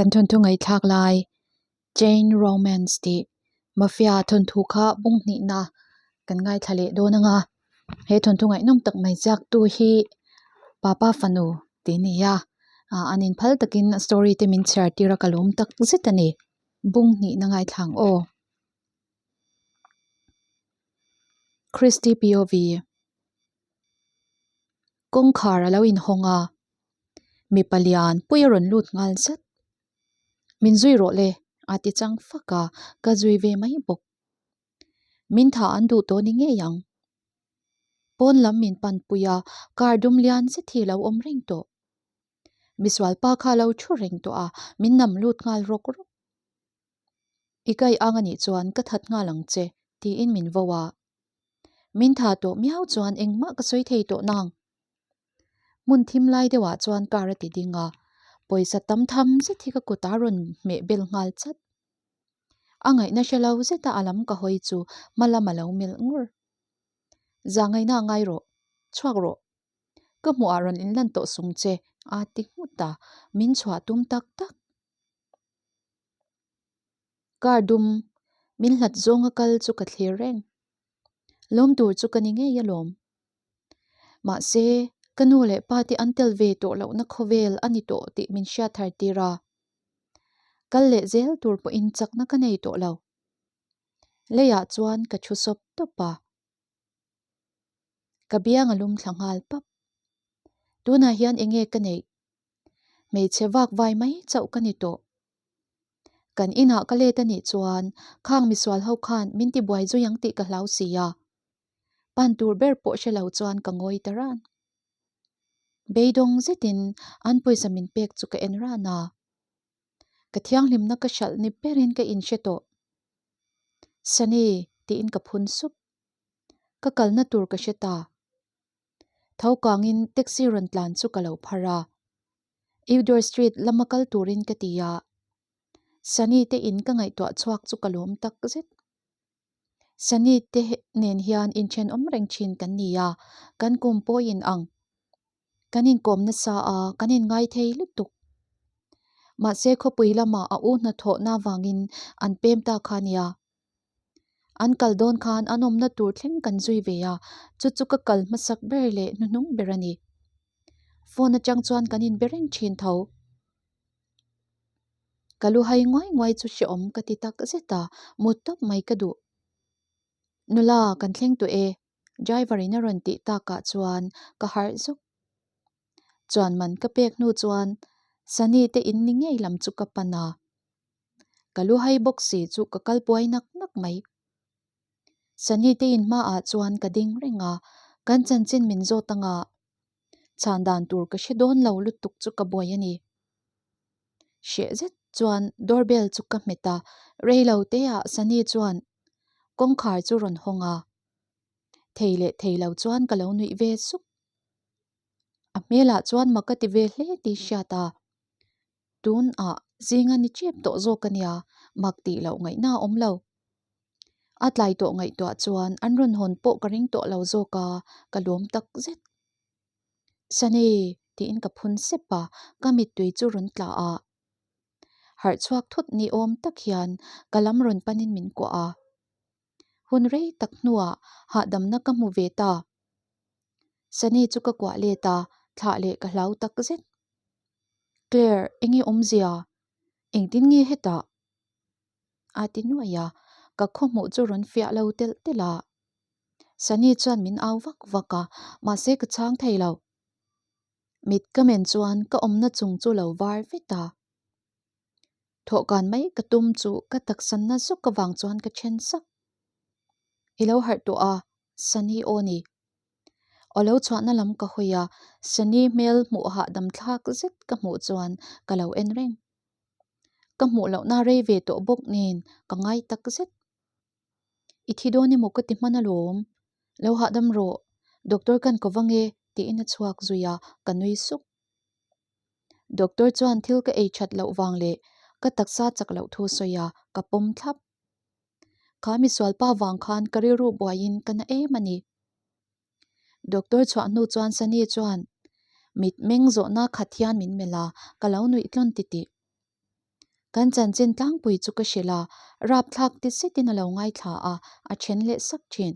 Kan thawnthu ngaihthlak lai Chain Romance tih Mafia thawnthu kha bung hnihna kan ngaithla leh dawn ang a, he thawnthu ngaihnawm tak mai ziaktu hi Papa fanu tih a ni a, ah an inphal takin a story te min chhiar tir a ka lawm tak zet a ni, bung hnihna ngaithla ang aw. Christy POV. Kawngkhar a lo inhawng a, mipa lian pui a rawn lut nghal zat. Min zui rawh le a ti chang fak a, ka zui ve mai bawk. Min thah an duh tawh ni ngei ang. Pawn lam min pan pui a, car dum lian zet hi a lo awm reng tawh. Misual pa kha a lo thu reng tawh a, min nam lut nghal rawk rawk. I kai ang anih chuan ka that nghal ang che tiin min vo a. Min tha tawh miau chuan engmah ka sawi thei tawh nang. Hmun thim lai deuhah chuan car a ti ding a, pawisa tam tham zet hi ka kut a rawn hmeh bel nghal chat. A ngaihna hre lo zeta a lam ka hawi chu hma lam a lo melh ngur. Za ngaihna a ngai rawh, chhuak rawh. Ka hmuhah rawn inlan tawh sung che a ti nghut a, min chhuah tum tak tak. Car dum min hlat zawnga kal chu ka thlir reng. Lawm tur chu ka ni ngei alawm. Mahse, ka nu leh pa te an tel ve tawh lohna khawvel a ni tawh tih min hriat thar tir a. Kal leh zel tur pawhin chakna ka nei tawh lo. Leiah chuan ka thu sawp tawp a. Ka biang a lum thla nghal pap. Tunah hian eng nge ka neih? Hmeichhe vak vai mai chauh ka ni tawh. Kan inah ka let a nih chuan khang misual ho khan min ti buai zui ang tih ka hlau si a. Pan tur ber pawh hre lo chuan ka ngawi ta ran. Beidawng zetin an pawisa min pek chu ka en ran a. Ka thianghlimna ka hralh ni berin ka inhre tawh. Sunny tiin ka phun sup. Ka kalna tur ka hre ta. Tho kangin taxi rawn tlan chu ka lo phar a. Eudor Street lama kal turin ka ti a. Sunny te in ka ngaihtuah chhuak chu ka lawm tak zet. Sunny te nen hian inthenawm reng thin kan ni a, kan kum pawhin ang. Kan inkawm nasa a, kan inngai thei lutuk. Mahse khawpui lamah a u hnathawhna vangin an pem ta kha nia. An kal dawn khan an awmna tur thleng kan zui ve a, chu chu ka kal hmasak ber leh hnuhnung ber a ni. Phone atang chuan kan inbe reng thin tho. Ka lu hai nguai nguai chu hrehawm ka ti tak zet a, mut tawp mai ka duh. Nula, kan thleng tawh e, driver in a rawn tih takah chuan ka harh zuk. Chuan man ka pek hnu chuan Sunny te in ni ngei lam chu ka pan a. Ka lu hai bawk si chu ka kal buai nak nak mai. Sunny te in hmaah chuan ka ding reng a, kan chanchin min zawt anga chhan dan tur ka hre dawn lo lutuk chu ka buai a ni. Hreh zet chuan doorbell chu ka hmet a, rei lo te ah Sunny chuan kawngkhar chu rawn hawng a, thei leh thei lo chuan ka lo nuih ve suk. A hmelah chuan mak ka ti ve hle tih hriat a. Tunah zinga ni chep tawh zawk a nia, mak tih loh ngaihna a awm lo. A tlai tawh ngaihtuah chuan an rawn hawn pawh ka ring tawh lo zawk a, ka lawm tak zet. Sunny tiin ka phun sep a, ka mittui chu rawn tla a. Harh chhuak thut ni awm tak hian ka lam rawn panin min kuah a. Hun rei tak hnuah hahdamna ka hmu ve ta. Sunny chu ka kuah let a, thlah leh ka hlau tak zet. Claire, enge awmzia? Engtin nge hetah? A ti nuaih a, ka khawhmuh chu rawn fiah lo telh telh a. Sunny chuan min au vak vak a, mahse ka chhang thei lo. Mit ka men chuan ka awmna chung chu lo var vet a. Thawhkan mai ka tum chu ka taksanna zawk avang chuan ka then sak. I lo harh tawh a, Sunny aw ni. Aw lo chhuahna lam ka hawi a, Sunny hmel hmuh hahdam thlak zet ka hmuh chuan ka lo en reng. Ka hmuh lohna rei ve tawh bawk nen ka ngai tak zet. I thi dawn emaw ka ti hman alawm. Lo hahdam rawh, doctor kan ko vang e tiin a chhuak zui a, ka nui suk. Doctor chuan thil ka ei that loh vang leh ka taksa chak loh thu sawi a, ka pawm thlap. Kha misual pa vang khan ka rilru buaiin ka na em a ni. Doctor chhuah hnu chuan Sunny chuan mit meng zawhna khat hian min melh a, ka lo nuih tlawn titih. Kan chanchin tlangpui chu ka hrilh a, rapthlak ti zetin a lo ngaithla a, a then leh sak thin.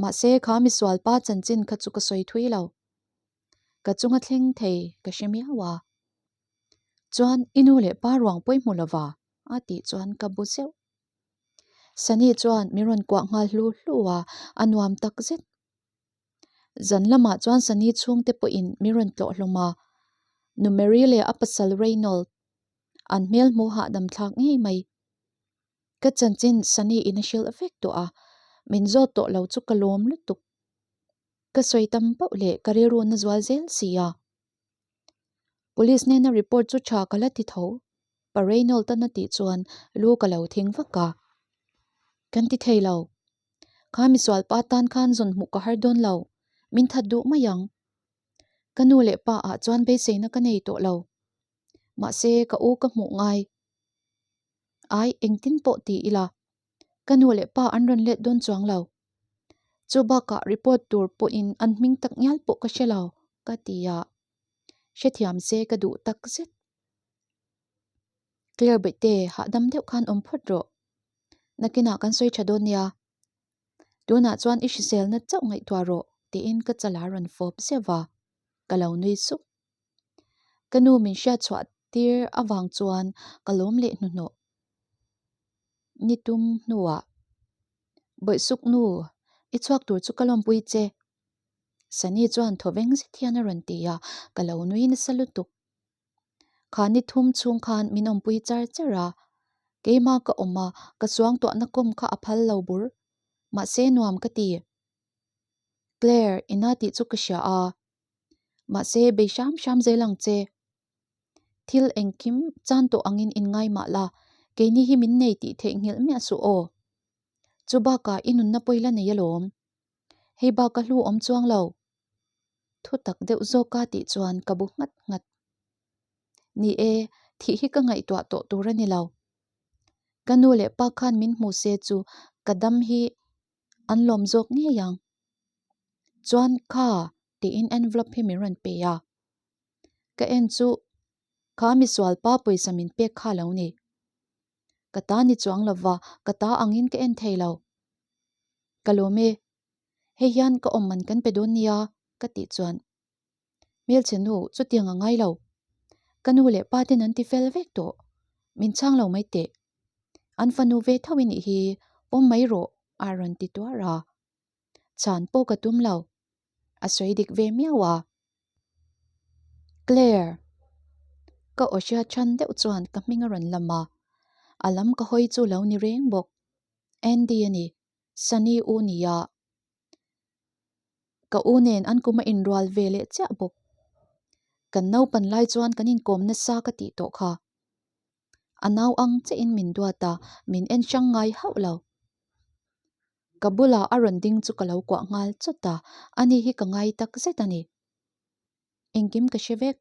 Mahse, kha misualpa chanchin kha chu ka sawi thui lo. Ka chunga thleng thei ka hre miau a. Chuan i nu leh pa ruang pawi hmu lova a tih chuan ka bu zeuh. Sunny chuan min rawn kuah nghal hlu hlu a, a nuam tak zet. Zan lamah chuan Sunny chhungte pawhin min rawn tlawh hlawm a, Nu Mary leh a pasal Reynold an hmel hmuh hahdam thlak ngei mai. Ka chanchin Sunny in a hrilh vek tawh a, min zawt tawh lo chu ka lawm lutuk. Ka sawi tam pauh leh ka rilru na zual zel si a. Police hnena report chu tha ka la ti tho, Pa Reynold a na tih chuan lu ka lo thing vak a. Kan ti thei lo. Kha misual pa tan khan zawn hmuh ka har dawn lo, min that duh mai ang. Ka nu leh pa ah chuan beiseina ka nei tawh lo. Mahse ka u ka hmuh ngai. Ai engtin pawh ti ila. Ka nu leh pa an rawn let dawn chuang lo. Chu bakah report tur pawhin an hming tak ngial pawh ka hre lo, ka ti a. Hrethiam se ka duh tak zet. Claire Bawihte, hahdam deuh khan awm phawt rawh. Nakinah kan sawi tha dawn nia. Tunah chuan i hriselna chauh ngaihtuah rawh, tiin ka chala rawn fawp zeuh va. Ka lo nui sup. Ka nu min hriat chhuah tir avang chuan ka lawm leh hnuhnawh. Ni tum hnuah, Bawihsuk nu, i chhuak tur chu ka lawmpui che. Sunny chuan thawveng zet hian a rawn ti a, ka lo nui nasa lutuk. Kha ni thum chhung khan min awmpui char char a, keimah ka awm a, ka suangtuahna kawm kha a phal lo bur. Mahse nuam ka ti. Claire, ina tih chu ka hria a, mahse bei hram hram zel ang che. Thil engkim chan tawh angin in ngai mah la, keini hi min nei tih theih nghilh miah suh aw. Chu bakah i nunna pawi la nei alawm. Hei bak ka hlu awm chuang lo. Thu tak deuh zawka tih chuan ka bu nghat nghat. Ni e, thih hi ka ngaihtuah tawh tur a ni lo. Ka nu leh pa khan min hmu se chu ka dam hi an lawm zawk ngei ang. Chuan kha tiin envelope hi min rawn pe a. Ka en chu kha misual pa pawisa min pek kha lo ni. Ka ta ni chuang lova ka ta angin ka en thei lo. Ka lawm e. Hei hian ka awm man kan pe dawn nia ka tih chuan Hmelchhe nu chutiang a ngai lo. Ka nu leh pa ten an ti fel vek tawh. Min chhang lo mai teh. An fanu ve tho i nih hi pawm mai rawh a rawn ti tuar a. Chhan pawh ka tum lo. A sawi dik ve miau a. Claire! Ka aw hria chhan deuh chuan ka hming a rawn lam a. A lam ka hawi chu lo ni reng bawk. Andy a ni. Sunny u nia. Ka u nen an kum a inrual ve leh chiah bawk. Kan naupan lai chuan kan inkawm nasa ka tih tawh kha. A nau ang chiahin min duat a, min en hrang ngai hauh lo. Ka bulah a rawn ding chu ka lo kuah nghal chawt a, ani hi ka ngai tak zet a ni. Engkim ka hre vek.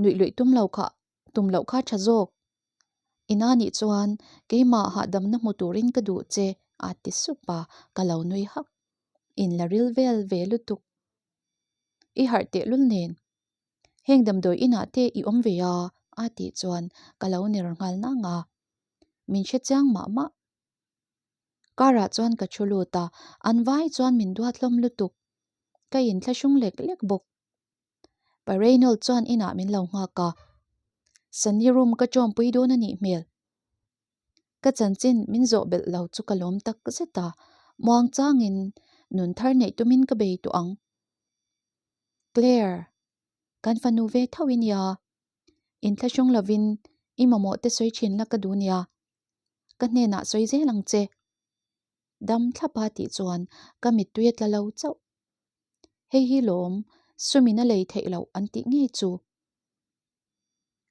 Nuih luih tum lo kha, tum loh kha tha zawk. Ina nih chuan keimah hahdamna hmu turin ka duh che a ti sup a, ka lo nui hak. In la ril vel ve lutuk. I harh tehlul nen. Heng damdawi inah te i awm ve a a tih chuan ka lo ner nghal nang a. Min hre chiang mah mah. Car ah chuan ka thu lut a, an vai chuan min duat hlawm lutuk. Ka inthlahrung lek lek bawk. Pa Reynold chuan inah min lo nghak a, Sunny room ka tawmpui dawn a nih hmel. Ka chanchin min zawh belh lo chu ka lawm tak zet a, muang changin nun thar neih tumin ka bei tawh ang. Claire, kan fanu ve tho i nia, inthlahrung lovin i mamawh te sawi thin la ka duh nia, ka hnenah sawi zel ang che. Dam thlap a tih chuan ka mittui a tla lo chauh. Hei hi lawm sumin a lei theih loh an tih ngei chu.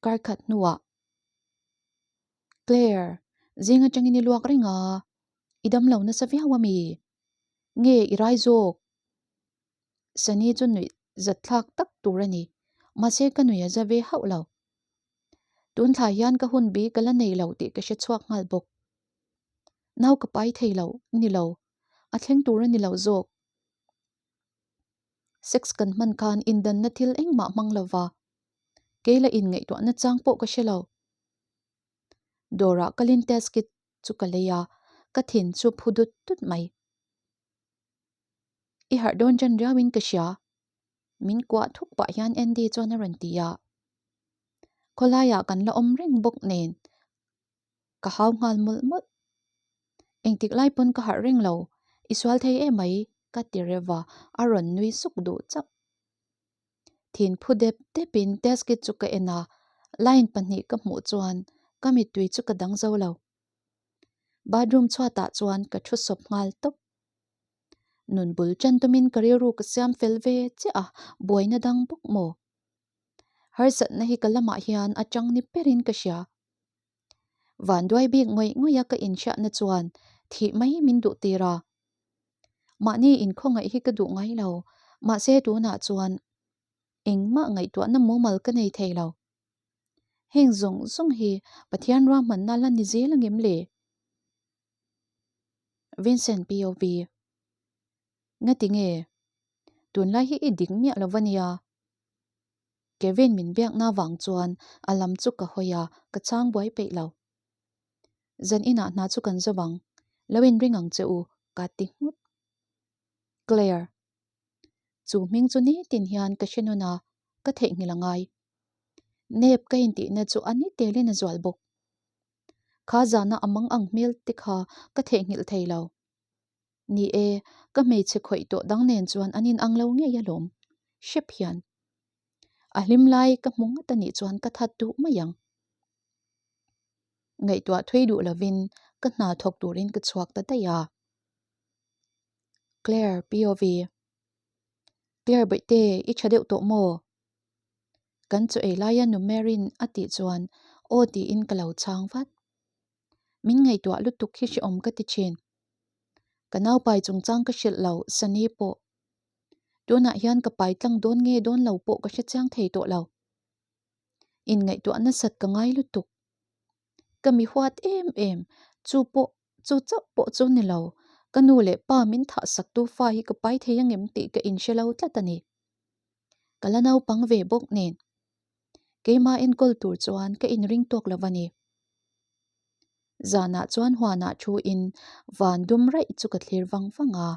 Kar khat hnuah Claire, zing atangin i luak reng a, i dam lo nasa viau a mi? Nge i rai zawk? Sunny chu nuih zat thlak tak tur a ni, mahse ka nuih a za ve hauh lo. Tun thla hian ka hun bi ka la nei lo tih ka hre chhuak nghal bawk. Nau ka pai thei lo, ni lo. A thleng tur a ni lo zawk. Sex kan hman khan indanna thil engmah hmang lo va, kei la inngaihtuahna chang pawh ka hre lo. Dawrah kalin test kit chu ka lei a, ka thin chu phu dut dut mai. I harh dawn ṭan riauin ka hria. Min kuah thuk pah hian Andy chuan a rawn ti a. Khawlaiah kan la awm reng bawk nen ka hau nghal mawlh mawlh. Engtik lai pawn ka harh reng lo, i sual thei em mai ka ti reuh a, a rawn nui suk duh chauh. Thin phu dep depin test kit chu ka en a, line pahnih ka hmuh chuan ka mittui chu ka dang zo lo. Bathroom chhuatah chuan ka thu sawp nghal tawp. Nun bul tan tumin ka rilru ka siam fel ve chiah a, buaina dang bawk maw? Harsatna hi ka lamah hian a chang ni berin ka hria. Vanduai bik ngawih ngawih a ka inhriatna chuan thih mai min duh tir a. Mahni inkhawngaih hi ka duh ngai lo, mahse tunah chuan engmah ngaihtuahna mumal ka nei thei lo. Heng zawng zawng hi Pathian ruahmanna la ni zel angem le? Vincent POV. Ngati nge? Tunlai hi i dik miah lo va nia. Kevin min biakna vang chuan a lam chu ka hawi a, ka chang buai peih lo. Zan inah hna chu kan zo ang, lo inring ang che u, ka ti nghut. Claire. Chu hming chu nitin hian ka hre nawn a, ka theihnghilh a ngai. Nep ka intihna chu a ni telin a zual bawk. Kha zana a mang ang hmel te kha ka theihnghilh thei lo. Ni e, ka hmeichhe khawih tawh dang nen chuan an inang lo ngei alawm. Hrep hian. A hlim lai ka hmu ngat anih chuan ka that duh mai ang. Ngaihtuah thui duh lovin ka hna thawk turin ka chhuak ta daih a. Claire, POV. Claire Bawihte, i tha deuh tawh maw? Kan chaw ei laia nu Mary'n a tih chuan aw tiin ka lo chhang vat. Min ngaihtuah lutuk hi hrehawm ka ti thin. Ka naupai chungchang ka hrilh lo Sunny pawh. Tunah hian ka pai tlang dawn nge dawn lo pawh ka hre chiang thei tawh lo. Inngaihtuah nasat ka ngai lutuk. Ka mi huat em em, chu pawh chu chauh pawh chu ni lo, ka nu leh pa min thah sak tu fa hi ka pai thei angem tih ka inhre lo tlat a ni. Ka la naupang ve bawk nen. Keimah enkawl tur chuan ka inring tawk lo a ni. Zanah chuan huanah thu in van dum raih chu ka thlir vang vang a.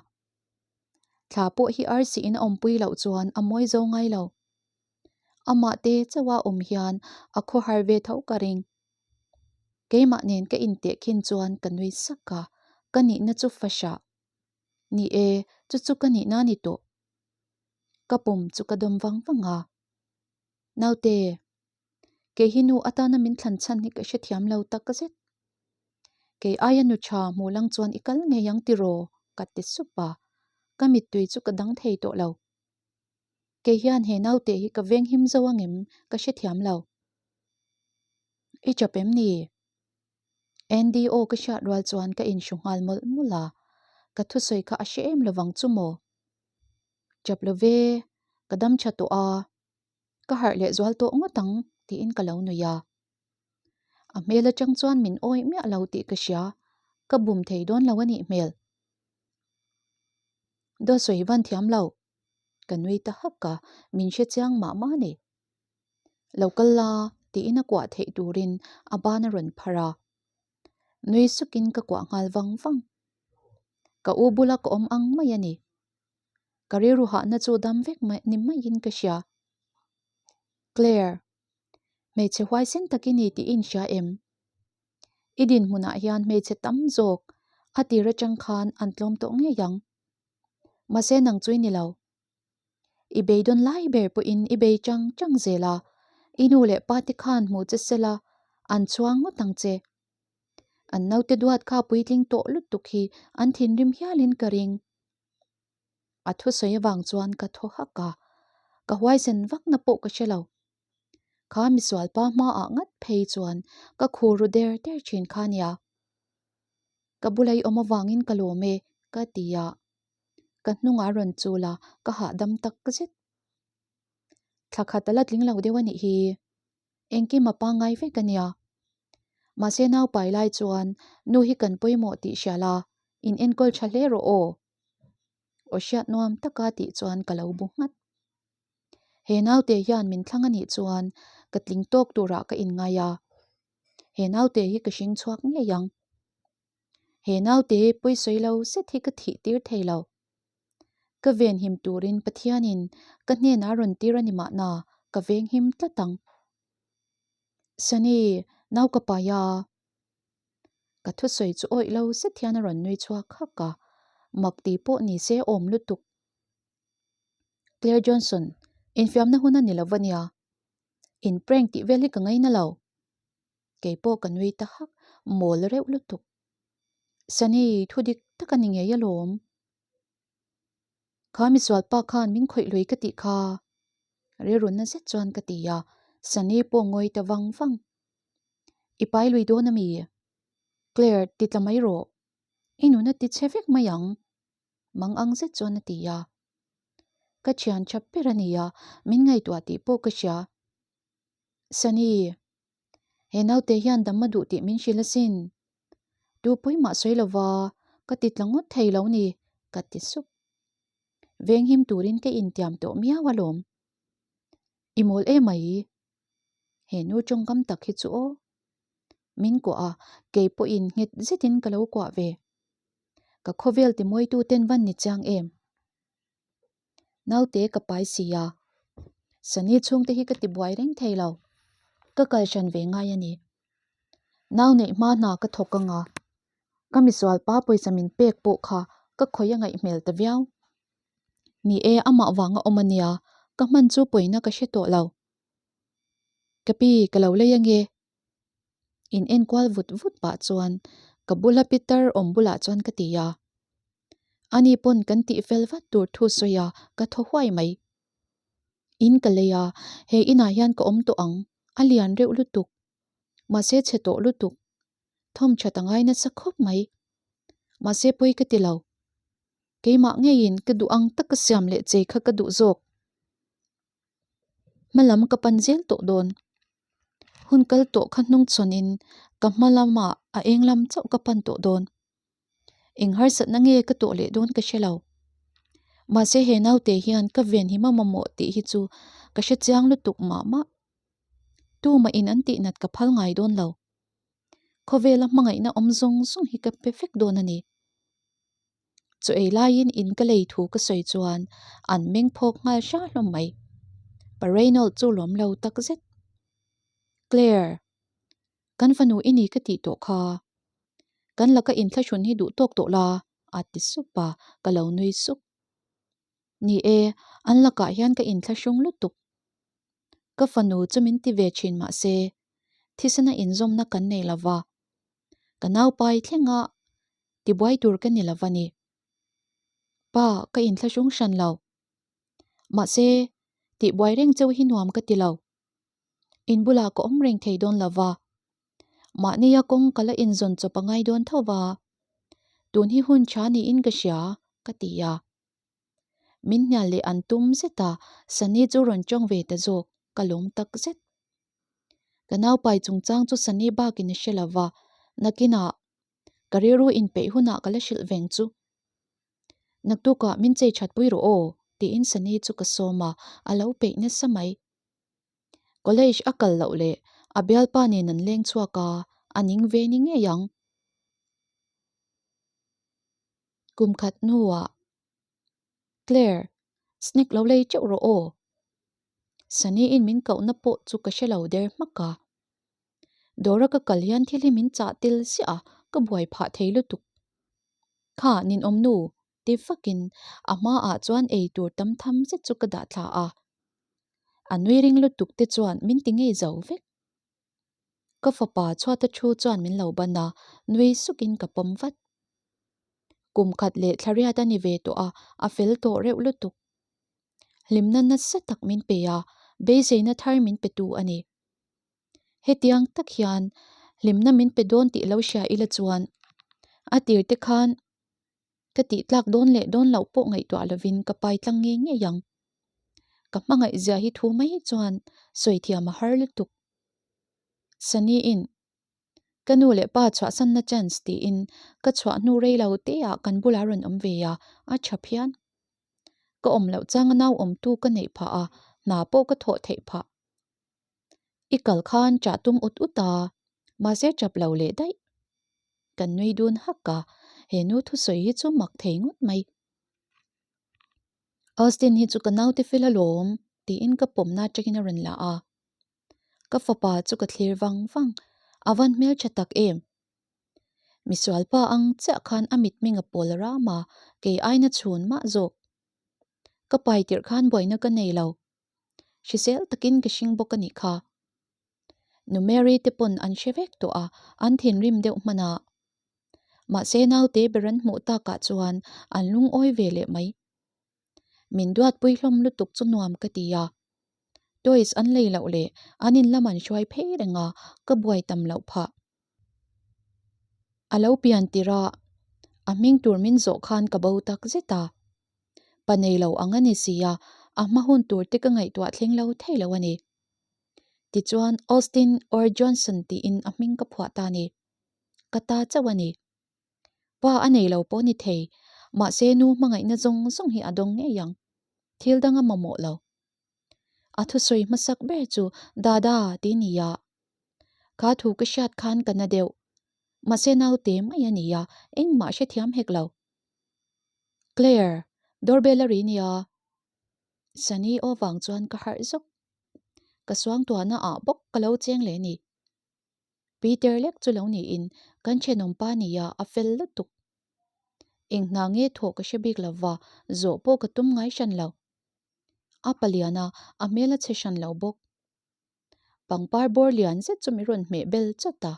Thla pawh hi arsi in a awmpui loh chuan a mawi zo ngai lo. Amah te chauha awm hian a khawhar ve tho ka ring. Keimah nen ka intehkhin chuan ka nui sak a, ka nihna chu fahrah. Ni e, chu chu ka nihna a ni tawh. Ka pum chu ka dawm vang vang a. Naute, kei hi nu atana min thlan chhan hi ka hrethiam lo tak zet. Kei aia nu tha hmuh lang chuan i kal ngei ang tiraw? ka ti sup a, ka mittui chu ka dang thei tawh lo. Kei hian he naute hi ka veng him zo angem ka hrethiam lo. I chap em ni? Andy aw ka hriat rual chuan ka inhru nghal mawlh mawlh a, ka thusawi kha a hre em lovang chu maw? Chap lo ve, ka dam tha tawh a, ka harh leh zual tawh ngawt ang tiin ka lo nui a. A hmel atang chuan min awih miah lo tih ka hria, ka bum thei dawn lo a nih hmel. Dawt sawi van thiam lo, ka nui ta hak a, min hre chiang mah mah a ni. Lo kal la tiin a kuah theih turin a ban a rawn phar a. Nui sukin ka kuah nghal vang vang. Ka u bula ka awm ang mai a ni. Ka rilru hahna chu dam vek mai ni maiin ka hria. Claire, hmeichhe huaisen tak i ni tih i inhria em? I dinhmunah hian hmeichhe tam zawk a tir atang khan an tlawm tawh ngei ang. Mahse nang chu i ni lo. I beidawn lai ber pawhin i bei chang chang zel a, i nu leh pa te khan hmuh che sela an chhuang ngawt ang che. An naute duat kha puitling tawh lutuk hi an thinrim hialin ka ring. A thusawi avang chuan ka thaw hak a, ka huaisen vakna pawh ka hre lo. Kha misualpa hmaah ngat phei chuan ka khur ru der der thin kha nia. Ka bula i awm avangin ka lawm e, ka ti a. Ka hnungah rawn chul a, ka hahdam tak zet. Thla khat a la tling lo deuh a nih hi. Engkim a pangngai vek a nia. Mahse naupai lai chuan nu hi kan pawimawh tih hria la, in enkawl tha hle rawh aw. Aw hriat nuam taka tih chuan ka lo bu nghat. He naute hian min thlang a nih chuan ka tling tawk turah ka inngai a. He naute hi ka hring chhuak ngei ang. He naute pawisawi lo zet hi ka thih tir thei lo. Ka venhim turin Pathianin ka hnenah rawn tir a ni mahna ka venghim tlat ang. Sunny, nau ka pai a. Ka thusawi chu awih lo zet hian a rawn nui chhuak hak a, mak tih pawh ni se awm lutuk. Claire Johnson, infiamna hun a ni lo va nia. In prank tih vel hi ka ngaina lo. Kei pawh ka nui ta hak, mawl reuh lutuk. Sunny, thu dik tak a ni ngei alawm. Kha misual pa khan min khawih lui ka tih kha. Rilrunna zet chuan ka ti a, Sunny pawh ngawi ta vang vang. I pai lui dawn a mi? Claire, ti tla mai rawh. I nun a ti chhe vek mai ang. Mang ang zet chuan a ti a. Ka thian tha ber a ni a, min ngaihtuah tih pawh ka hria. Sunny, he naute hian dam a duh tih min hrilh asin. Tu pui mah sawi lova ka ti tla ngawt thei lo ni, ka ti sup. Venghim turin ka intiam tawh miau alawm. I mawl emai. He nu tawngkam tak hi chu aw. Min kuah a, kei pawhin nghet zetin ka lo kuah ve. Ka khawvel timawitu ten van ni chiang em? Naute ka pai si a, Sunny chhungte hi ka ti buai reng thei lo. Ka kal hran ve ngai a ni. Nau neih hma hna ka thawk ang a, ka misual pa pawisa min pek pawh kha ka khawih a ngaih hmel ta viau. Ni e, amah vanga awm a nia, ka hman chu pawina ka hre tawh lo. Ka pi, ka lo lei ange. In enkual vut vut pah chuan ka bula pitar awm bulah chuan ka ti a. Ani pawn kan tih fel vat tur thu sawi a, ka thaw huai mai. In ka lei a, he inah hian ka awm tawh ang, a lian reuh lutuk. Mahse chhe tawh lutuk. Thawm that a ngai nasa khawp mai. Mahse pawi ka ti lo. Keimah ngeiin ka duh ang taka siam leh chei kha ka duh zawk. Hma lam ka pan zel tawh dawn. Hun kal tawh kha hnung chhawnin ka hma lamah a eng lam chauh ka pan tawh dawn. Eng harsatna nge ka tawh leh dawn ka hre lo. Mahse he naute hian ka ven hi mamawh tih hi chu ka hre chiang lutuk mah mah. Tumah in an tih nat ka phal ngai dawn lo. Khawvela hmangaihna awm zawng zawng hi ka pe vek dawn a ni. Chaw ei laiin in ka lei thu ka sawi chuan an meng phawk nghal hra hlawm mai. Pa Reynold chu lawm lo tak zet. Claire, kan fanu i ni ka tih tawh kha. Kan laka inthlahrun hi duh tawk tawh la, a ti sup a, ka lo nui sup. Ni e, an lakah hian ka inthlahrung lutuk. Ka fanu chu min ti ve thin mah se, thisena inzawmna kan nei lo va. Ka naupai thlenga tibuai tur ka ni lo va ni. Pa, ka inthlahrung hran lo. Mahse, tihbuai reng cheu hi nuam ka ti lo. In bulah ka awm reng thei dawn lo va. Mahnia kawng ka la inzawn chawp a ngai dawn tho va. Tun hi hun tha niin ka hria, ka ti a. Min hnial leh an tum zet a, Sunny chu rawn tawng ve ta zawk, ka lawm tak zet. Ka naupai chungchang chu Sunny bakin a hre lo va, nakinah ka rilru inpeih hunah ka la hrilh veng chu. Naktukah min chei that pui rawh aw, tiin Sunny chu ka sawm a, a lo peih nasa mai. College a kal loh leh a bialpa nen an leng chhuak a, a ning ve ni ngei ang. Kum khat hnuah, Claire, snack lo lei teuh rawh aw. Sunny-in min kohna pawh chu ka hre lo der hmak a. Dawra ka kal hian thil hi min chah tel ziah a, ka buai phah thei lutuk. Kha, ninawm nu, ti vakin a hmaah chuan ei tur tam tham zet chu ka dah thla a. A nui ring lutuk te chuan min ti ngei zo vek. Ka fapa chhuata thu chuan min lo ban a, nui sukin ka pawm vat. Kum khat leh thla riat a ni ve tawh a, a fel tawh reuh lutuk. Hlimna nasa tak min pe a, beiseina thar min pe tu a ni. Hetiang tak hian hlimna min pe dawn tih lo hria ila chuan a tir te khan ka tih tlak dawn leh dawn loh pawh ngaihtuah lovin ka pai tlang ngei ngei ang. Ka hmangaih zia hi thu mai chuan sawi thiam a har lutuk. Sunny-in ka nu leh pa chhuahsanna chance tiin ka chhuah hnu rei lo te ah kan bulah rawn awm ve a, a tha phian. Ka awm loh changa nau awmtu ka neih phah a, hna pawh ka thawh theih phah. I kal khan chah tum ut ut a. Mahse tap lo leh daih. Kan nui dun hak a, he nu thusawi hi chu mak thei ngawt mai. Austin hi chu ka naute fel alawm tiin ka pawmna atangin a rawn la a. Ka fapa chu ka thlir vang vang, a van hmeltha tak em. Misualpa ang chiah khan a mitmeng a pawl ram a, kei aina chhun mah zawk. Ka pai tirh khan buaina ka nei lo. Hrisel takin ka hring bawk a nih kha. Nu Mary te pawn an hre vek tawh a, an thinrim deuh hman a. Mahse naute ber an hmuh takah chuan an lungawi ve leh mai. Min duatpui hlawm lutuk chu nuam ka ti a. Toys an lei loh leh an in lam an hruai phei reng a, ka buai tam loh phah. A lo pian tirh a, a hming tur min zawh khan ka bo tak zet a. Pa nei lo ang a ni si a, a hma hun tur te ka ngaihtuah thleng lo thei lo a ni. Tichuan Austin or Johnson tiin a hming ka phuah ta a ni. Ka ta chauh a ni. Pa a nei lo pawh ni thei, mahse nu hmangaihna zawng zawng hi a dawng ngei ang. Thil dang a mamawh lo. A thusawi hmasak ber chu Dada ti nia. Kha thu ka hriat khan ka na deuh. Mahse naute mai a nia, engmah hrethiam hek lo. Claire, doorbell a ri nia. Sunny aw vang chuan ka harh zawk. Ka suangtuahna ah bawk ka lo cheng leh ni. Peter lek chu lo niin kan thenawm pa nia a fel lutuk. Eng hna nge thawh ka hre bik lova, zawh pawh ka tum ngai hran lo. A palian a, a hmel a chhe hran lo bawk. Pangpar bawr lian zet chu min rawn hmeh bel chawt a,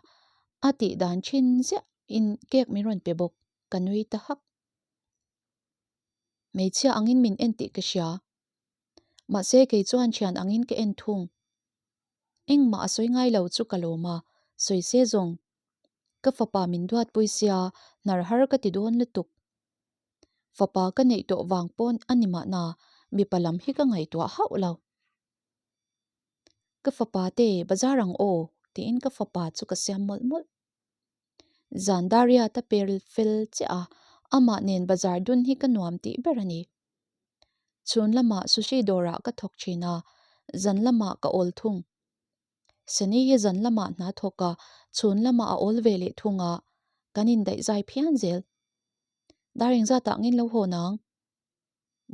a tih dan thin ziah in cake min rawn pe bawk, ka nui ta hak. Hmeichhia angin min en tih ka hria. Mahse kei chuan thian angin ka en thung. Engmah a sawi ngai lo chu ka lawm a, sawi se zawng. Ka fapa min duatpui sia, hnar har ka ti dawn lutuk. Fapa ka neih tawh vang pawn a ni mahna, mipa lam hi ka ngaihtuah hauh lo. Ka fapa te bazar ang aw tiin ka fapa chu ka siam mawlh mawlh. Zan Dariat a per fel chiah a, amah nen bazar dun hi ka nuam tih ber a ni. Chhun lamah sushi dawrah ka thawk thin a, zan lamah ka awl thung. Seni hi zan lamah hna thawk a, chhun lamah a awl ve leh thung a, kan indaih zai phian zel. Dar engzatah ngin lo haw nang?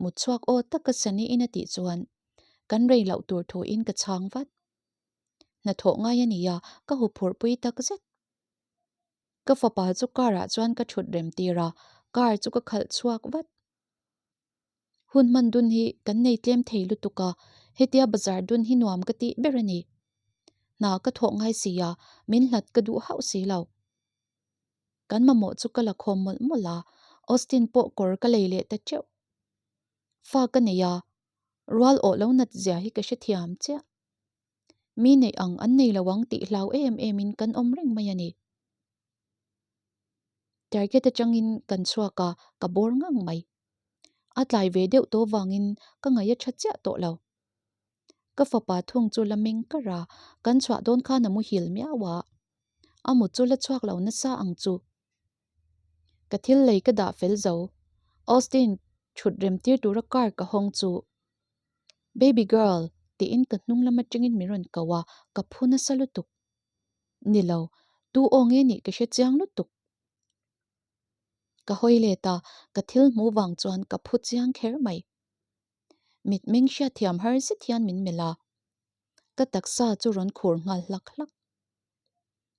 Mut chhuak aw taka Seni in a tih chuan kan rei loh tur thu in ka chhang vat. Hnathawh ngai a nia, ka huphurh pui tak zet. Ka fapa chu car ah chuan ka thut rem tir a, car chu ka khalh chhuak vat. Hun hman dun hi kan nei tlem thei lutuk a, hetia bazar dun hi nuam ka tih ber a ni. Hna ka thawh ngai si a, min hlat ka duh hauh si lo. Kan mamawh chu ka la khawm mawlh mawlh a, Austin pawh kawr ka lei leh ta teuh. Fa ka nei a, rual awh lo nat zia hi ka hrethiam chiah. Mi neih ang an nei lo ang tih hlau em em in kan awm reng mai a ni. Target atangin kan chhuak a, ka bawr ngang mai. A tlai ve deuh tawh vangin ka ngaih a tha chiah tawh lo. Ka fapa thung chu la meng kar a, kan chhuah dawn khan a muhil miau a. A mut chu la chhuak lo nasa ang chu. Ka thil lei ka dah fel zo. Austin thut rem tir tura car ka hawng chu Baby girl tiin ka hnung lam atangin min rawn ko a, ka phu nasa lutuk. Ni lo, tu aw nge nih ka hre chiang lutuk. Ka hawi let a, ka thil hmuh vang chuan ka phu chiang kher mai. Mitmeng hriatthiam har zet hian min melh a, ka taksa chu rawn khur nghal hlak hlak.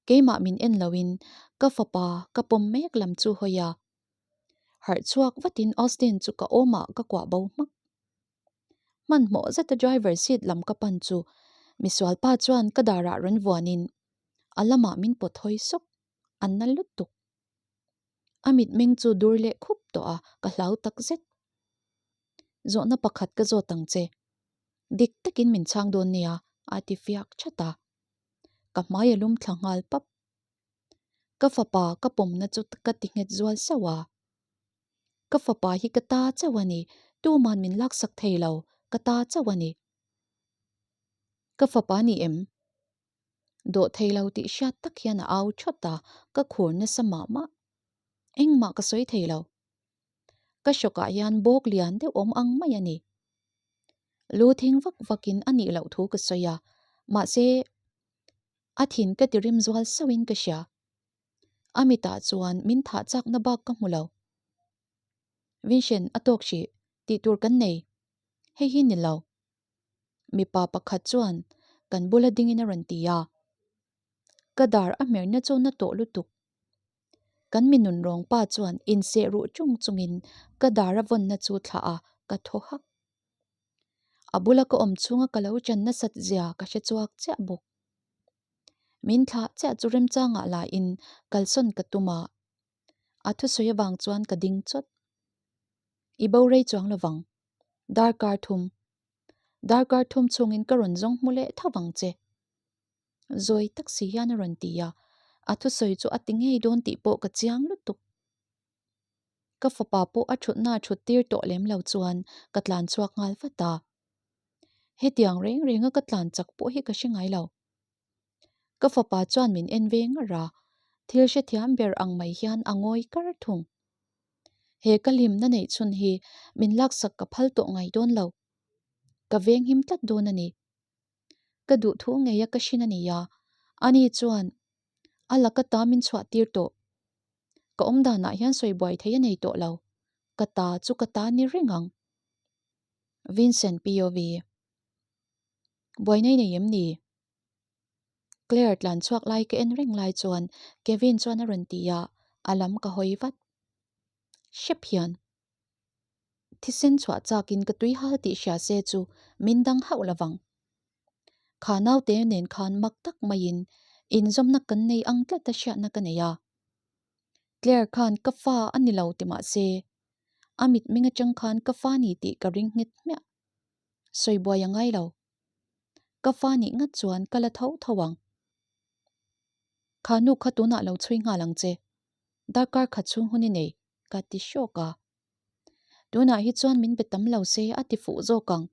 Keimah min en loin ka fapa ka pawm mek lam chu hawi a, harh chhuak vatin Austin chu ka awmah ka kuah bo hmak. Hmanhmawh zeta driver seat lam ka pan chu misualpa chuan ka darah rawn vuanin a lamah min pawt hawi sawk, a na lutuk. A mitmeng chu dur leh khup tawh a, ka hlau tak zet. Zawhna pakhat ka zawt ang che. Dik takin min chhang dawn nia, a ti fiak that a. Ka hmai a lum thla nghal pap. Ka fapa ka pawmna chu ka ti nghet zual sauh a. Ka fapa hi ka ta chauh a ni, tuman min laksak thei lo, ka ta chauh a ni. Ka fapa ni em? Dawh thei lo tih hriat tak hian a au thawt a, ka khur nasa mah mah. Engmah ka sawi thei lo. Ka hrawkah hian bawk lian deuh awm ang mai a ni. Lu thing vak vakin a nih loh thu ka sawi a, mahse. A thin ka ti rim zual sauhin ka hria. A mitah chuan min thah chakna bak ka hmu lo. Vincent a tawk hrih, tih tur kan nei. Hei hi ni lo. Mipa pakhat chuan kan bula dingin a rawn ti a. Ka dar a hmerna chu na tawh lutuk. Kan mi nun rawng pa chuan inseh ruh chung chungin ka dar a vawnna chu thlah a, ka thaw hak. A bula ka awm chhunga ka lo chan nasat zia ka hre chhuak chiah bawk. Min thlah chiah chu remchangah la in kalsawn ka tum a, a thusawi avang chuan ka ding chawt. I bo rei chuang lovang. Darkar thum. Darkar thum chhungin ka rawn zawng hmu leh tho vang che. Zawi tak si hian a rawn ti a, a thusawi chu a ti ngei dawn tih pawh ka chiang lutuk. Ka fapa pawh a thutna a thut tir tawh lem lo chuan ka tlan chhuak nghal vat a. Hetiang reng renga ka tlan chak pawh hi ka hre ngai lo. Ka fapa chuan min en ve ngar a, thil hrethiam ber ang mai hian a ngawi kar thung. He ka hlimna neih chhun hi min laksak ka phal tawh ngai dawn lo. Ka venghim tlat dawn a ni. Ka duhthu ngei a ka hrin a ni a, ani chuan a laka ta min chhuah tir tawh. Ka awm danah hian sawi buai thei a nei tawh lo, ka ta chu ka ta ni reng ang. Vincent POV. Buaina i nei em ni? Claire tlan chhuak lai ka en reng lai chuan Kevin chuan a rawn ti a, a lam ka hawi vat. Hrep hian. Thisen chhuah chakin ka tui hal tih hria se chu min dang hauh lovang. Kha naute nen khan mak tak maiin inzawmna kan nei ang tlat a hriatna ka nei a. Claire khan ka fa a ni lo ti mah se, a mitmeng atang khan ka fa ni tih ka ring nghet hmiah. Sawi buai a ngai lo. Ka fa nih ngat chuan ka la tho tho ang. Kha nu kha tunah lo chhui nghal ang che. Darkar khat chhung hun i nei. Ka ti hrawk a. Tunah hi chuan min be tam lo se a ti fuh zawk ang.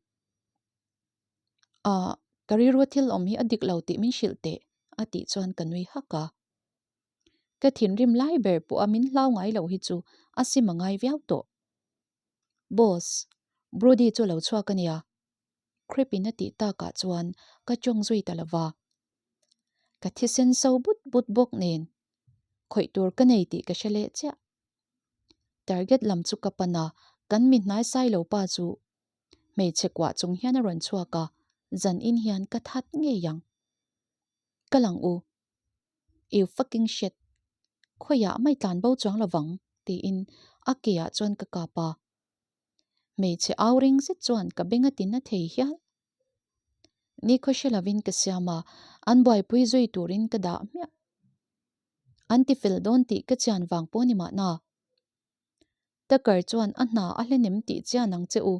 Ah, ka rilrua thil awm hi a dik lo tih min hrilh teh a tih chuan ka nui hak a. Ka thinrim lai ber pawh a min hlau ngai lo hi chu a sim a ngai viau tawh. Boss, Brody chu a lo chhuak a nia. Creep in a tih takah chuan ka tawng zui ta lova. Ka thisen so but but bawk nen khawih tur ka nei tih ka hre leh chiah. Target lam chu ka pan a, kan mi hnai sai lo pa chu hmeichhe kuah chung hian a rawn chhuak a, zan in hian ka that ngei ang. Ka lang u. You fucking shit. Khawiah mai tlan bo chuang lovang tiin a ke ah chuan ka kap a. Hmeichhe au ring zet chuan ka beng a ti na thei hial. Ni khaw hre lovin ka siam a, an buaipui zui turin ka dah hmiah. An ti fel dawn tih ka chian vang pawh ni mahna. Tucker chuan a hna a hlenem tih chian ang che u,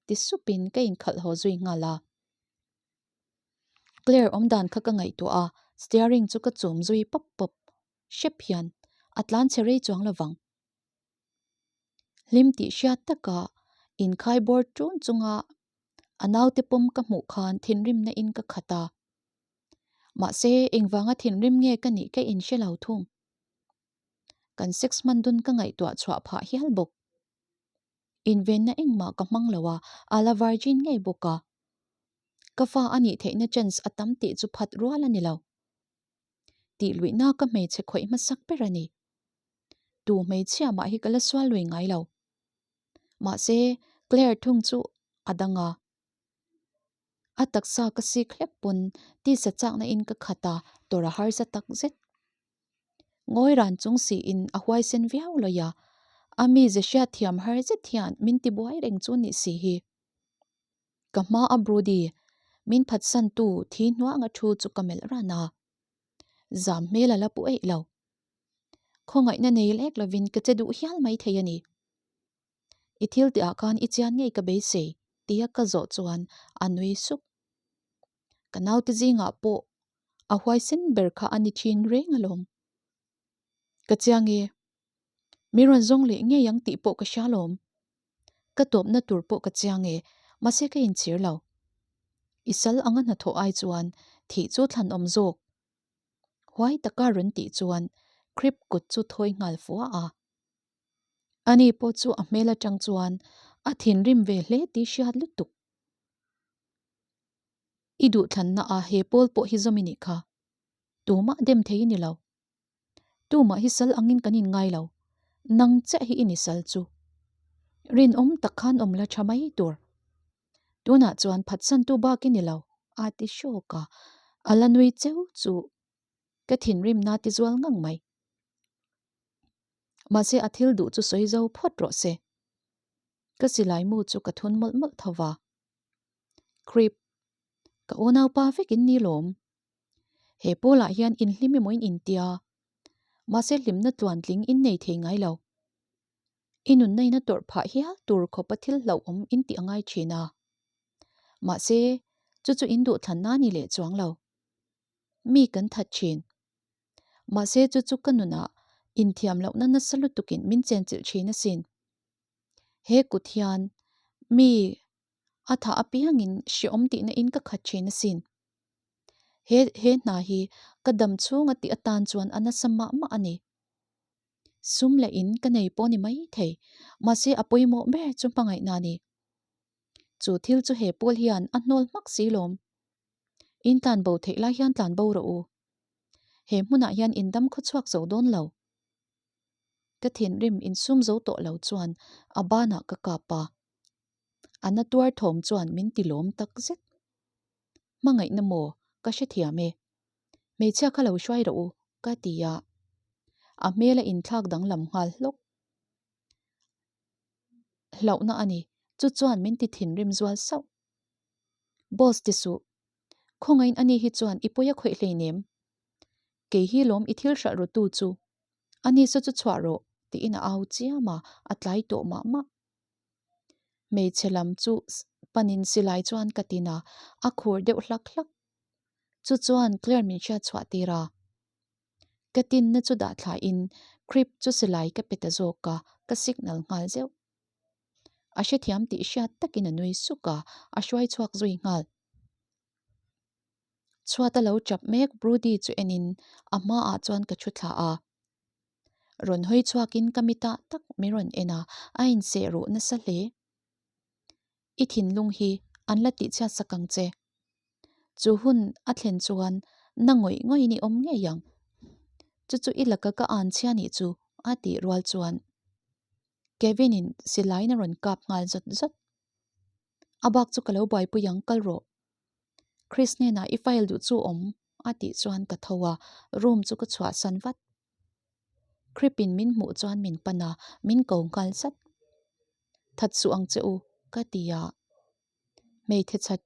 ti supin ka inkhalh haw zui nghal a. Claire awmdan kha ka ngaihtuah a, steering chu ka chum zui pawp pawp. Hrep hian a tlan chhe rei chuang lovang. Hlim tih hriat taka inkhai bawr ṭun chunga a naute pawm ka hmuh khan thinrimna in ka khat a. Mahse, engvanga thinrim nge ka nih ka inhre lo thung. Kan sex hman dun ka ngaihtuah chhuah phah hial bawk. Invenna engmah ka hmang lo a, a la virgin ngei bawk a. Ka fa a nih theihna chance a tam tih chu phat rual a ni lo. Tih luihna ka hmeichhe khawih hmasak ber a ni. Tu hmeichhia mah hi ka la sual lui ngai lo. Mahse, Claire thung chu a dang a. A taksa ka sik hlek pawn tisa chakna in ka khat a, tawrh a harsa tak zet. Ngawi ran chung siin a huaisen viau lawih a, a mize hriat thiam har zet hian min ti buai reng chu nih si hi. Ka hma a Brody, min phatsan tu thi hnuanga thu chu ka melh ran a. Zam hmel a la pu eih lo. Khawngaihna nei lek lovin ka che duh hial mai thei a ni. I thil tihah khan i chian ngei ka beisei tia ka zawh chuan a nui suk. Ka naute zingah pawh a huaisen ber kha a ni thin reng alawm. Ka chiang e, mi rawn zawng leh ngei ang tih pawh ka hria alawm. Ka tawpna tur pawh ka chiang e, mahse ka inchhir lo. I sal anga hnathawh ai chuan thih chu thlan awm zawk. Huai taka rawn tih chuan Krip kut chu thawi nghal fua a. Ani pawh chu a hmel atang chuan a thinrim ve hle tih hriat lutuk. I duhthlanna ah he pawl pawh hi zawm i nih kha. Tumah dem thei i ni lo. Tumah hi sal angin kan inngai lo. Nang chiah hi i ni sal chu. Rinawm tak khan awm la tha mai tur. Tunah chuan phatsantu bak i ni lo, a ti hrawk a. A la nui cheu chu ka thinrimna ti zual ngang mai. Mahse a thil duh chu sawi zo phawt rawh se. Ka silai mu chu ka thun mawlh mawlh tho va. Krip, ka unaupa vek in ni lawm. He pawlah hian inhlim emaw in intia. Mahse hlimna tluantling in nei thei ngai lo. I nunna in a tawrh phah hial tur khawpa thil hlauhawm in tih a ngai thin a. Mahse, chu chu in duhthlanna a ni leh chuang lo. Mi kan that thin. Mahse, chu chu ka nunah inthiam lohna nasa lutukin min chenchilh thin asin. He kut hian mi a thah apiangin hreawm tihna in ka khat thin asin. He he hna hi ka dam chhunga tih atan chuan a nasa mah mah a ni. Sum leh in ka nei pawh ni mai thei, mahse a pawimawh ber chu hmangaihna a ni. Chu thil chu he pawl hian a hnawl hmak si lawm. In tlan bo theih lai hian tlan bo rawh u. He hmunah hian in dam khaw chhuak zo dawn lo. Ka thinrim insum zo tawh lo chuan a banah ka kap a. A na tuar thawm chuan min ti lawm tak zet. Hmangaihna maw ka hrethiam e. Hmeichhia kha lo hruai rawh u ka ti a. A hmel a inthlak danglam nghal hlawk. Hlauhna a ni, chu chuan min ti thinrim zual sauh. Boss ti suh, khawngain ani hi chuan i pawi a khawih hleinem. Kei hi lawm i thil hralh rawtu chu. Ani saw chu chhuah rawh tiin a au chiam a, a tlai tawh mah mah. Hmeichhe lam chu panin silai chuan ka tin a, a khur deuh hlak hlak. Chu chuan Claire min hriat chhuah tir a. Ka tinna chu dah thlain Crip chu silai ka pe ta zawk a, ka signal nghal zeuh. A hrethiam tih hriat takin a nui suk a, a hruai chhuak zui nghal. Chhuat a lo chap mek Brody chu enin a hmaah chuan ka thu thla a. Rawn hawi chhuakin ka mitah tak min rawn en a, a inseh ruh nasa hle. I thinlung hi an la tihchhiat sak ang che. Chu hun a thlen chuan na ngawih ngawih in i awm ngei ang. Chu chu i laka ka an chhia nih chu a tih rual chuan Kevin in silaiin a rawn kap nghal zawt zawt. A bak chu ka lo buaipui ang kal rawh. Chris hnenah i file duh chu awm a tih chuan ka tho a, room chu ka chhuahsan vat. Krip in min hmuh chuan min pan a, min ko nghal zat. That suh ang che u, ka ti a. Hmeichhe that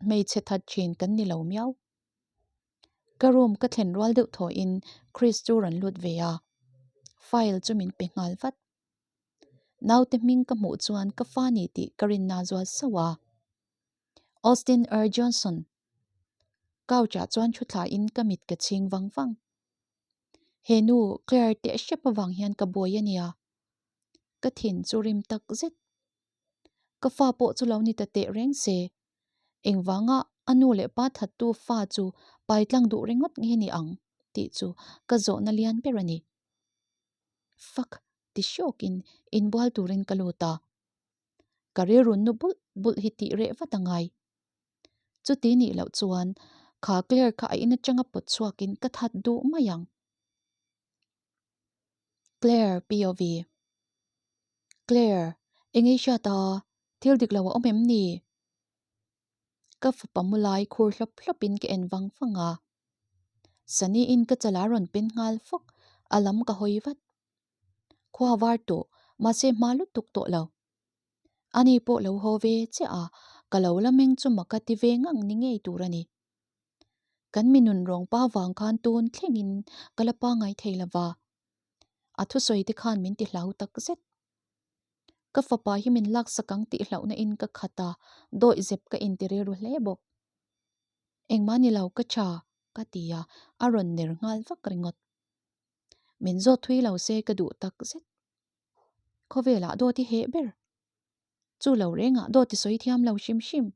hmeichhe that thin kan ni lo miau. Ka room ka thlen rual deuh thawhin Chris chu rawn lut ve a, file chu min pe nghal vat. Naute hming ka hmuh chuan ka fa ni tih ka rinna zual sauh a. Austin R. Johnson Couch ah chuan thu thlain ka mit ka chhing vang vang. He nu Claire teh hrep avang hian ka buai a nia. Ka thin chu rim tak zet. Ka fa pawh chu lo ni ta teh reng se. Engvanga a nu leh pa thattu fa chu pai tlang duh ringawt nge ni ang tih chu ka zawhna lian ber a ni. Fuck ti hrawkin inbual turin ka lut a. Ka rilru nu bulh bulh hi tih reh vat a ngai. Chuti nih loh chuan kha Claire kha a in atanga pawt chhuakin ka that duh mai ang. Claire POV Claire, eng ei hriat a, thil dik lo a awm em ni? Ka fapa mu lai khur hlawp hlawpin ka en vang vang a. Sunny-in ka chala rawn pen nghal fawk, a lam ka hawi vat. Khua var tawh, mahse hma lutuk tawh lo. Ani pawh lo haw ve chiah a, ka lo la meng chu mak a ti ve ngang ni ngei tur a ni. Kan mi nun rawng pa vang khan tun thlengin ka la pangai thei lo va, a thusawi te khan min ti hlau tak zet. Ka fapa hi min laksak ang tih hlauhna in ka khat a, dawih zep ka inti rilru hle bawk. Engmah ni lo ka tha, ka ti a, a rawn ner nghal vak ringawt. Min zawt thui lo se ka duh tak zet. Khawvelah dawt i heh ber. Chu lo rengah dawt i sawi thiam lo hrim hrim.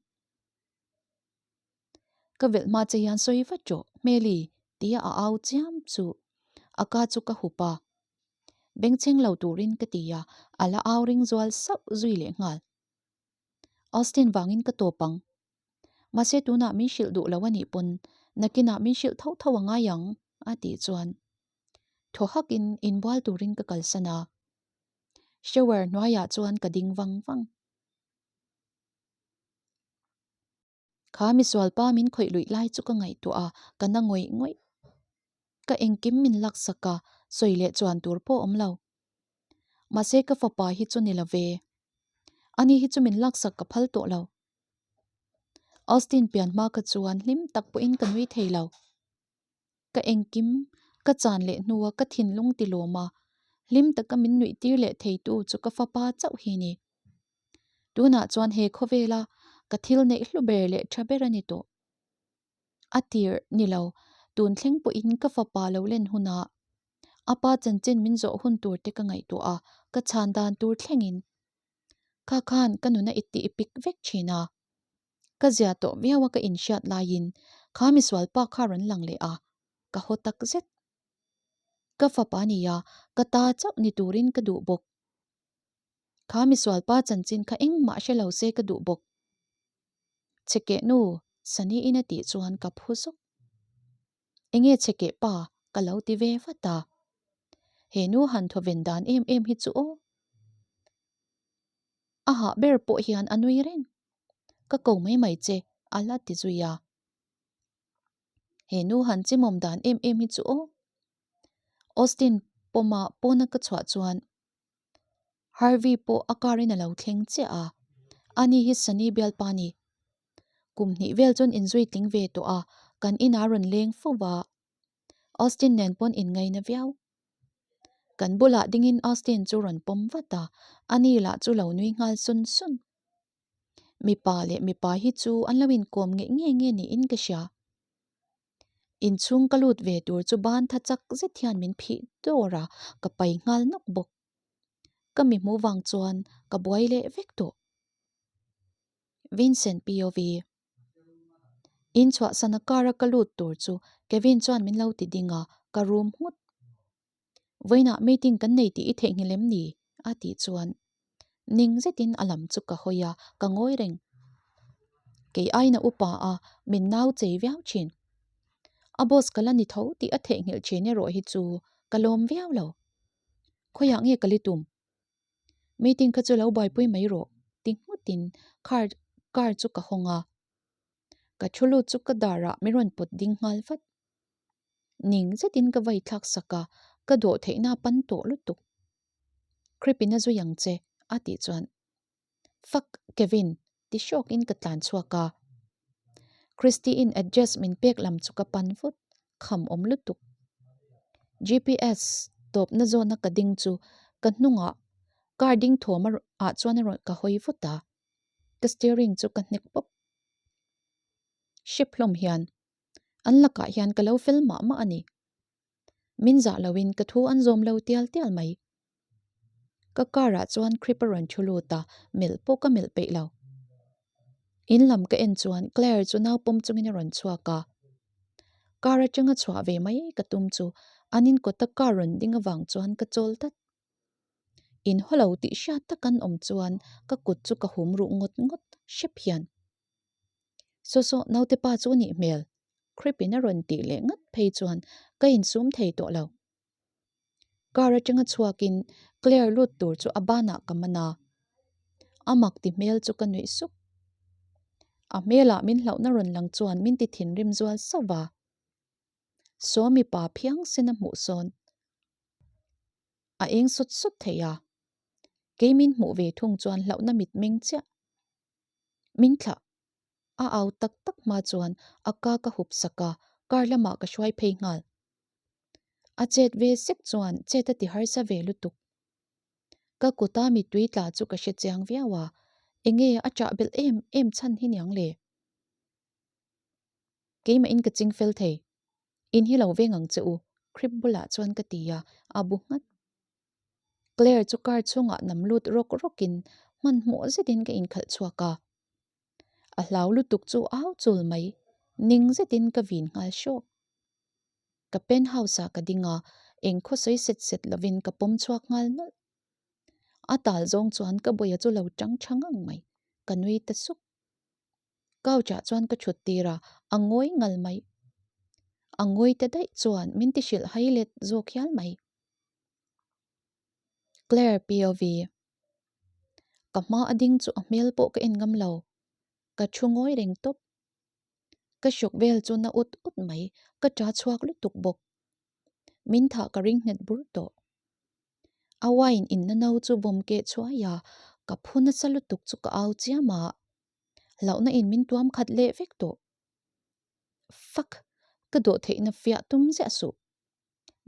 Ka velh hma che hian sawi vat rawh, Hmeli, tia a au chiam chu a ka chu ka hup a. Bengchheng lo turin ka ti a, a la au ring zual sauh zui leh nghal. Austin vangin ka tawp ang. Mahse tunah min hrilh duh lo a nih pawn nakinah min hrilh tho tho a ngai ang. A tih chuan thaw hakin inbual turin ka kalsan a. Shower hnuaiah chuan ka ding vang vang. Kha misualpa min khawih luih lai chu ka ngaihtuah a, ka na ngawih ngawih. Ka engkim min laksak a, sawi leh chuan tur pawh awm lo. Mahse ka fapa hi chu ni lo ve. Ani hi chu min laksak ka phal tawh lo. Austin pian hma kha chuan hlim tak pawhin ka nui thei lo. Ka engkim ka chan leh hnua ka thinlung ti lawm a, hlim taka min nuih tir leh theitu chu ka fapa chauh hi ni. Tunah chuan he khawvela ka thil neih hlu ber leh tha ber a ni tawh. A tir ni lo, tun thleng pawhin ka fapa lo len hunah a pa chanchin min zawh hun tur te ka ngaihtuah a, ka chhan dan tur thlengin kha khan ka nuna i tih pik vek thin a. Ka zia tawh viau a ka inhriat laiin kha misual pa kha rawn lang leh a, ka haw tak zet. Ka fapa nia, ka ta chauh ni turin ka duh bawk. Kha misual pa chanchin kha engmah hre lo se ka duh bawk. Chhekeh nu, Sunny in a tih chuan ka phu zuk. Enge chhekeh pa ka lo ti ve vat a. He nu han thawven dan em em hi chu aw. A hah ber pawh hian a nui reng. Ka ko mai mai che a la ti zui a. He nu han chimawm dan em em hi chu aw. Austin pawma pawna ka chhuah chuan Harvey pawh a car in a lo thleng chiah a, ani hi Sunny bialpa ni. Kum hnih vel chuan inzui tling ve tawh a, kan inah rawn leng fo va. Austin nen pawn inngaina viau. Kan bulah dingin Austin chu rawn pawm vat a, ani lah chu lo nui nghal sun sun. Mipa leh mipa hi chu an lo inkawm ngeih nge nge niin ka hria. Inchhung ka lut ve tur chu ban tha chak zet hian min phih dawr a, ka pai nghal nawk bawk. Ka mi hmuh vang chuan ka buai leh vek tawh. Vincent POV. In chhuahsana car a ka lut tur chu Kevin chuan min lo ti ding a, ka rum nghut. Vawiinah meeting kan nei tih i theihnghilh em ni? a tih chuan ning zetin a lam chu ka hawi a, ka ngawi reng. Kei aina upa a, min nau chei viau thin. A boss ka la ni tho tih a theihnghilh thin erawh hi chu ka lawm viau lo. Khawiah nge ka li tum? Meeting kha chu lo buaipui mai rawh ti nghutin car car chu ka hawng a. Ka thu lut chu ka darah min rawn pawt ding nghal vat. Ning zetin ka vai thlak sak a, ka dawh theihna a pan tawh lutuk. Creepin a zui ang che a tih chuan Fuck Kevin ti hrawkin ka tlan chhuak a. Christy-in address min pek lam chu ka pan vut, kham awm lutuk. GPS tawpna zawna ka ding chu ka hnungah car ding thawm ah chuan a rawn ka hawi vut a, ka steering chu ka hnek pawp. Hrep hlawm hian an lakah hian ka lo fel mah mah a ni. Min zah loin ka thu an zawm lo tial tial mai. Ka car ah chuan Krip a rawn thu lut a, melh pawh ka melh peih lo. In lam ka en chuan Claire chu nau pawm chungin a rawn chhuak a. Car atanga chhuah ve mai ka tum chu an in kawta car rawn ding avang chuan ka chawl dat. In haw lo tih hriat tak an awm chuan ka kut chu ka hum ruh ngawt ngawt hrep hian. Saw saw naute pa chu nih hmel, Krip in a rawn tih leh ngat phei chuan ka insum thei tawh lo. Car atanga chhuakin Claire lut tur chu a banah ka man a, a mak ti hmel chu ka nuih suk. A hmelah min hlauhna rawn lang chuan min ti thinrim zual sauh va. Saw mipa phiang sen a hmuh sawn a eng sawt sawt thei a, kei min hmuh ve thung chuan hlauhna mitmeng chiah min thlah. A au tak tak hma chuan a ka ka hup sak a, car lamah ka hruai phei nghal. A chet ve sek chuan chet a ti harsa ve lutuk. Ka kuta mittui tla chu ka hre chiang viau a, enge a chah belh em em chhan hi niang le? Keimah in ka ching fel thei. In hi lo veng ang che u, Krip bulah chuan ka ti a, a bu nghat. Claire chu car chhungah nam lut rawk rawkin hmanhmawh zetin ka inkhalh chhuak a. A hlau lutuk chu au chul mai, ning zetin ka vin nghal hrawk. Ka penthouse ah ka ding a, eng khaw sawi set set lovin ka pawm chhuak nghal nawlh. A tal zawng chuan ka bawia chu lo tang tha ngang mai, ka nui ta suk. Couch ah chuan ka thut tir a, a ngawi ngal mai. A ngawi ta daih chuan min ti hrilh hai let zawk hial mai. Claire POV. Ka hma a ding chu a hmel pawh ka en ngam lo. Ka thu ngawi reng tawp. Ka hruk vel chu na ut ut mai, ka ta chhuak lutuk bawk. Min thah ka ring nghet bur tawh. A wine in na no chu vawm keh chhuai a, ka phu nasa lutuk chu ka au chiam a. Hlauhna in min tuam khat leh vek tawh. Fuck! Ka dawh theihna fiah tum ziah suh.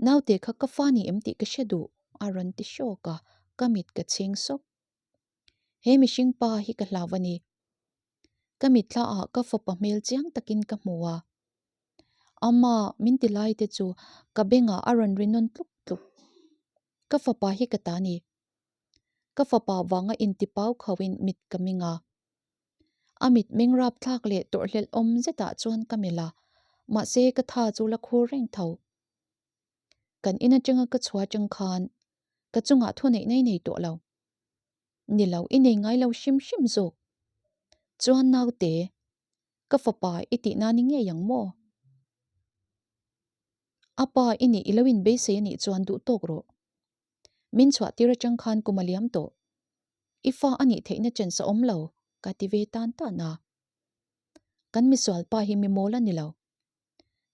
Naute kha ka fa ni em tih ka hre duh, a rawn ti hrawk a, ka mit ka chhing sawk. He mihring pa hi ka hlau a ni. Ka mitthla ah ka fapa hmel chiang takin ka hmu a. Ama min ti lai te chu ka bengah a rawn ri nawn tluk tluk. Ka fapa hi ka ta ni. Ka fapa vanga intipau khauhin mit ka ming a. A mit meng rapthlak leh tawrhhlelh awm zetah chuan ka melh a, mahse ka tha chu la khur reng tho. Kan in atanga ka chhuah atang khan ka chungah thu neih nei nei tawh lo. Ni lo, i nei ngai lo hrim hrim zawk. Chuan naute, ka fapa i tihna ni ngei ang maw? A pa i nih i lo inbeisei a nih chuan duh tawk rawh. Min chhuah tir atang khan kum a liam tawh. I fa a nih theihna chance a awm lo, ka ti ve tan tan a. Kan misual pa hi mi mawl a ni lo.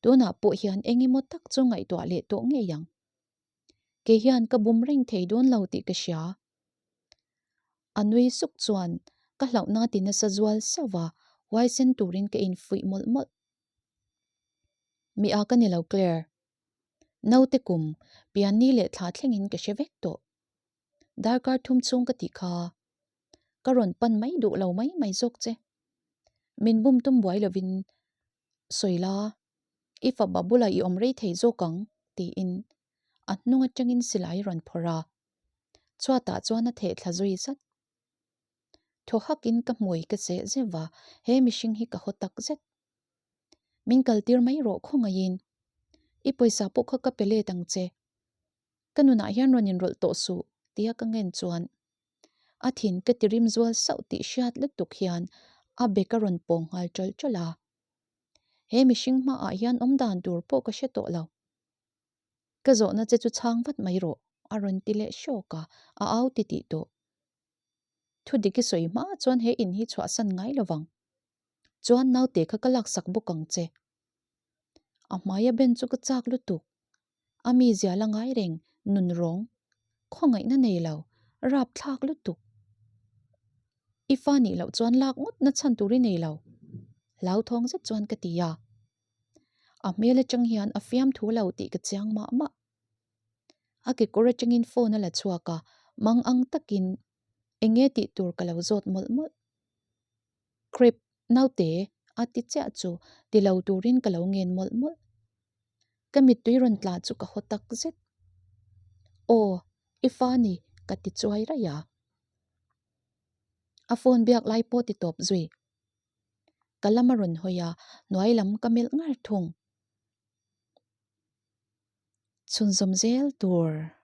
Tunah pawh hian eng emaw tak chu ngaihtuah leh tawh ngei ang. Kei hian ka bum reng thei dawn lo tih ka hria. A nui suk chuan ka hlauhna ti nasa zual sauh va, huaisen turin ka infuih mawlh mawlh. Mi a ka ni lo Claire. Naute kum, pianni leh thla thlengin ka hre vek tawh. Darkar thum chhung ka tih kha. Ka rawn pan mai duh lo mai mai zawk che. Min bum tum buai lovin sawi la, i fapa bulah i awm rei thei zawk ang tiin a hnung atangin silai rawn phawrh a. Chhuatah chuan a theh thla zui zat. Thaw hakin ka hmui ka seh zeuh va, he mihring hi ka haw tak zet. Min kaltir mai rawh khawngaihin. I pawisa pawh kha ka pe let ang che. Ka nunah hian rawn inrawlh tawh suh tia ka ngen chuan a thin ka ti rim zual sauh tih hriat lutuk hian a bek a rawn pawng nghal ṭawlh ṭawlh a. He mihring hmaah hian awm dan tur pawh ka hre tawh lo. Ka zawhna che chu chhang vat mai rawh a rawn ti leh hrawk a, a au ti tih tawh. Thu dik i sawi hma chuan he in hi chhuahsan ngai lo vang. Chuan naute kha ka laksak bawk ang che. A hmaia ben chu ka chak lutuk. A mi zia la ngai reng, nun rawng. Khawngaihna nei lo, rap thlak lutuk. I fa nih loh chuan lak ngawt na chhan tur i nei lo. Hlauthawng zet chuan ka ti a. A hmel atang hian a fiamthu lo tih ka chiang mah mah. A kekawr atangin phone a la chhuak a, mang ang takin eng nge tih tur ka lo zawt mawlh mawlh. Crip, naute, a ti chiah chu ti lo turin ka lo ngen mawlh mawlh. Ka mittui rawn tla chu ka haw tak zet. Aw, i fa ni, ka ti chuai raih a. A phone biak lai pawh ti tawp zui. Ka lam a rawn hawi a, hnuai lam ka melh ngar thung. Chhunzawm zel tur.